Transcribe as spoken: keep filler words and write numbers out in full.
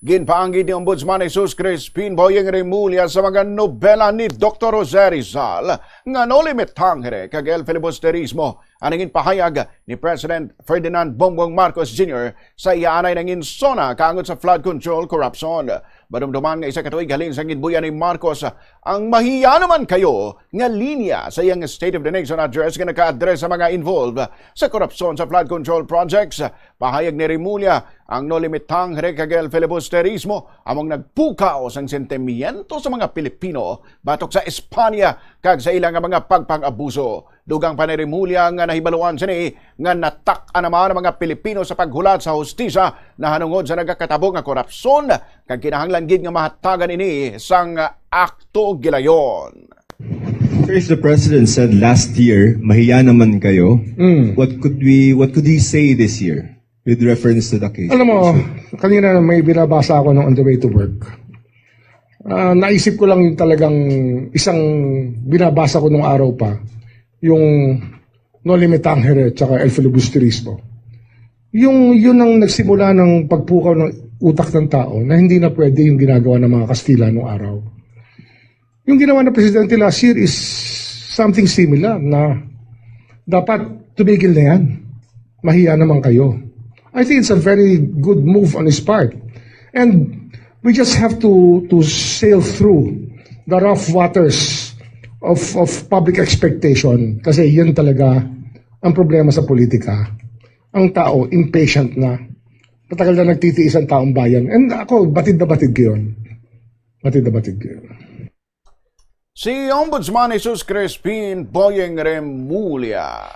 Ginpaanggid ni Ombudsman Jesus Crispin Boyeng Remulla sa mga nobela ni Doktor Jose Rizal nga No Limit Tangere kag El Filibusterismo ang nangin pahayag ni President Ferdinand Bongbong Marcos Junior sa iya anay nangin SONA kaangot sa flood control corruption. Madumduman nga isa ka tuig halin sa ginbuya ni Marcos ang mahiya naman kayo nga linya sa iyang State of the Nation Address nga naka-address sa mga involved sa korupsyon sa flood control projects. Pahayag ni Remulla, ang No Limit Tangere kag El Filibusterismo among nagpukaw sang sentimiento sa mga Pilipino batok sa Espanya kag sa ila nga mga pagpang-abuso. Dugang pa ni Remulla nga nahibaluan sini nga natak-an naman ang mga Pilipino sa paghulat sa hustisya nahanungod sa nagakatabo nga korupsyon kag kinahanglan gid nga mahatagan ini sang akto gilayon. Sir, if the president said last year, mahiya naman kayo, Mm. what could we, what could he say this year with reference to the case? Alam mo, kanina may binabasa ako nung on the way to work. Ah, naisip ko lang yung talagang isang binabasa ko nung araw pa, yung No Limit Tangere at saka El Filibusterismo. Yung, yun ang nagsimula ng pagpukaw ng utak ng tao na hindi na pwede yung ginagawa ng mga Kastila nung araw. Yung ginawa ng presidente last year is something similar na dapat tumigil na yan. Mahiya naman kayo. I think it's a very good move on his part. And we just have to to sail through the rough waters of of public expectation kasi yun talaga ang problema sa politika. Ang tao impatient na. Matagal na nagtitiis ang taong bayan. And ako, batid na batid ko yun. Batid na batid ko yun. Si Ombudsman Jesus Crispin Boyeng Remulla.